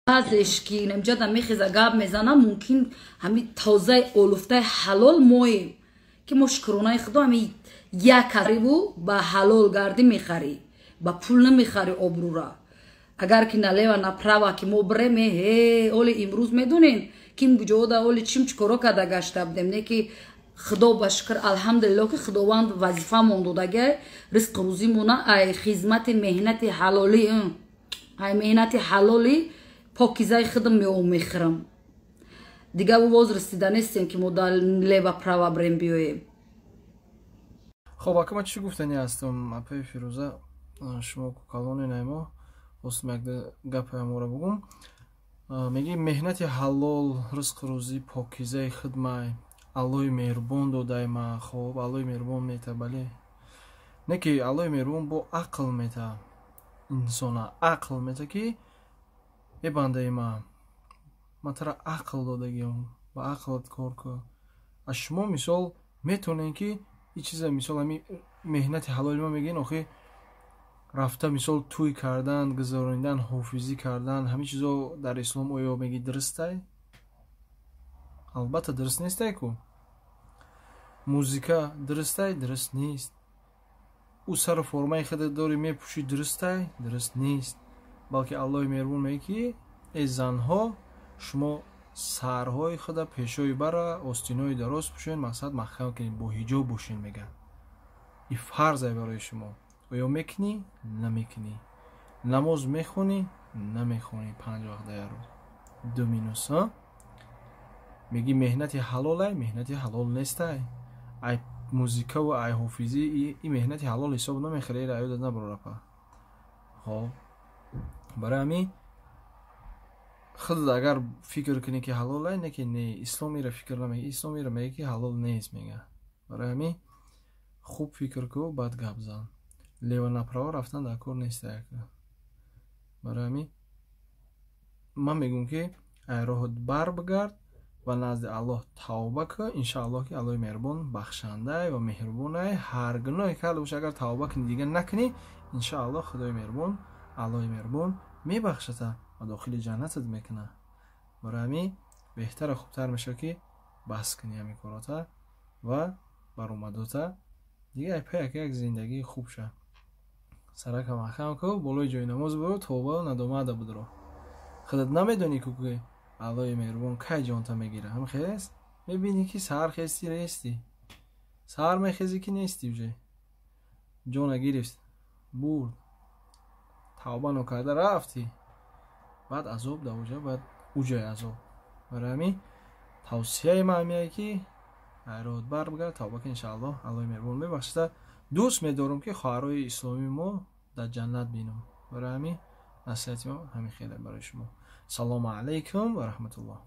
Баъзеш ки инамҷада мехеза, гап мезана, мумкин ҳами тозаи олуфтаи ҳалол моем, ки мо, шукронаи худо, ҳами як ариву ба ҳалол гардӣ мехарӣ, ба пул намехарӣ обрӯра. Агар ки налево направо ки мо бирем, э оли имрӯз медонем, ким куҷода, оли чим чикоро карда гашта будем. Не ки, худо ба шукр, алҳамдулилло, ки Худованд вазифамон додагай, ризқу рӯзимона ай хизмати меҳнати ҳалолӣ, ай меҳнати ҳалоли покизаи худам меом, мехӯрам. Дигар воз расида нестем, ки мо дар лево право бирем, биёем. Хоб, ака, ман чӣ гуфтани ҳастам? Апаи Фирӯза, шумо калони наймо, хостам як гапе амора бугум. Меги, меҳнати ҳалол, ризқу рӯзӣ покизаи хидмай, Аллоҳи меҳрубон додай ма. Хоб, Аллоҳи меҳрубон мета, бале, не ки Аллоҳи меҳрубон бо ақл мета, инсона ақл мета, ки е бандаи ман, ман тара ақл додагиам, ба ақлат кор кун. Аз шумо мисол метавонем, ки ин чиза, мисол, ҳами меҳнати ҳалоли ма мегӯен, охи рафта, мисол, тӯй кардан, гузаронидан, ҳофизӣ кардан, ҳамин чизо дар ислом оё меги дурустай? Албатта, дуруст нестай ку. Музика дурустай? Дуруст нест. Ӯ сару формаи худа дорӣ, мепӯшӣ, дурустай? Дуруст нест. Балки Аллоҳи меҳрубон мегӯяд, ки эй занҳо, шумо сарҳои худа пешои бара, остинои дароз пӯшен, мақсад маҳкам кунед, бо ҳиҷоб бошен, мегӯяд. И фарзе барои шумо. Оё мекунӣ? Намекунӣ. Намоз мехонӣ? Намехонӣ. Панҷ вақт дар як рӯз ду минус. Меги, меҳнати ҳалолай, меҳнати ҳалол нестай. Ай музикаву ай ҳофизӣ и меҳнати ҳалол ҳисоб намехӯра. Ира ёдат набарорапа. Хоб, барои ҳамин худат агар фикр кунӣ, ки ҳалолай, не ки не, ислом ира фикр намега, ислом ира мега, ки ҳалол нест, мега. Барои ҳамин хуб фикр ку, баъд гап зан. Лево направо рафтан дар кор нест. Барои ҳамин ман мегӯм, ки ай роҳат бар бигард ва назди Аллоҳ тавба кун. Иншааллоҳ, ки Аллоҳи меҳрубон бахшандай ва меҳрубонай. Ҳар гуноҳе карда боша, агар тавба кунӣ, дигар накунӣ, иншааллоҳ, Худои меҳрубон, Аллоҳи меҳрубон мебахшата ва дохили ҷаннатат мекунад. Барои ҳамин беҳтару хубтар мешавад, ки бас кунӣ ҳамин корота ва баромадота. Дига ай пай як зиндагии хуб ша, сарака маҳкам ку, болои ҷои намоз буру, тавбау надомада будро. Худат намедонӣ ку, ки Аллоҳи меҳрубон кай ҷонта мегира. Ҳам хест мебинӣ, ки саҳар хести, нести, саҳар мехезӣ, ки нести, уже ҷона гирифт, бурд. Тавба нокарда рафтӣ, баъд азоб да уҷа, баъд уҷай азоб. Барои ҳамин тавсияи ман ҳамияе, ки роҳат бар бигард, тавба ки, иншааллоҳ, Аллоҳи меҳрубон мебахшида. Дӯст медорам, ки хоҳарои исломии мо дар ҷаннат бинам. Барои ҳамин насиҳати мо ҳамин хеле барои шумо. Салому алайкум ва раҳматуллоҳ.